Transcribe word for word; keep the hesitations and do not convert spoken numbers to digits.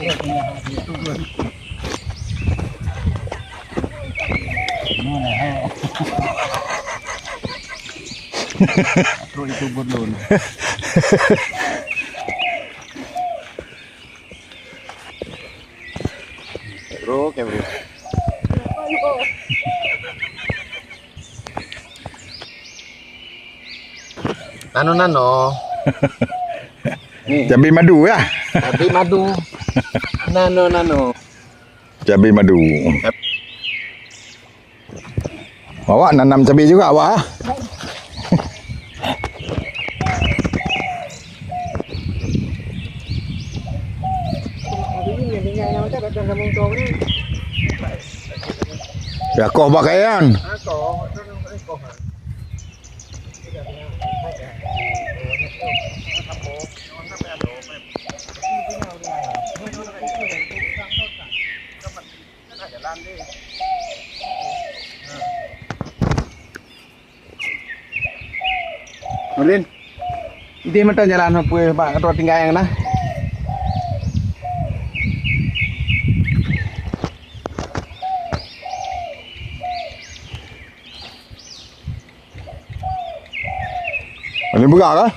Trok itu belum. Bro, oke, bro. Nano-nano. Nih. Cabai madu ya? Cabai madu. Nano-nano. Cabai madu. Awak nanam cabai juga awak, ah? Ya, koh pakaian. Nurdin, idéh mantong jalan peue bak keudroe tinggai nyang na. Ini buka kah?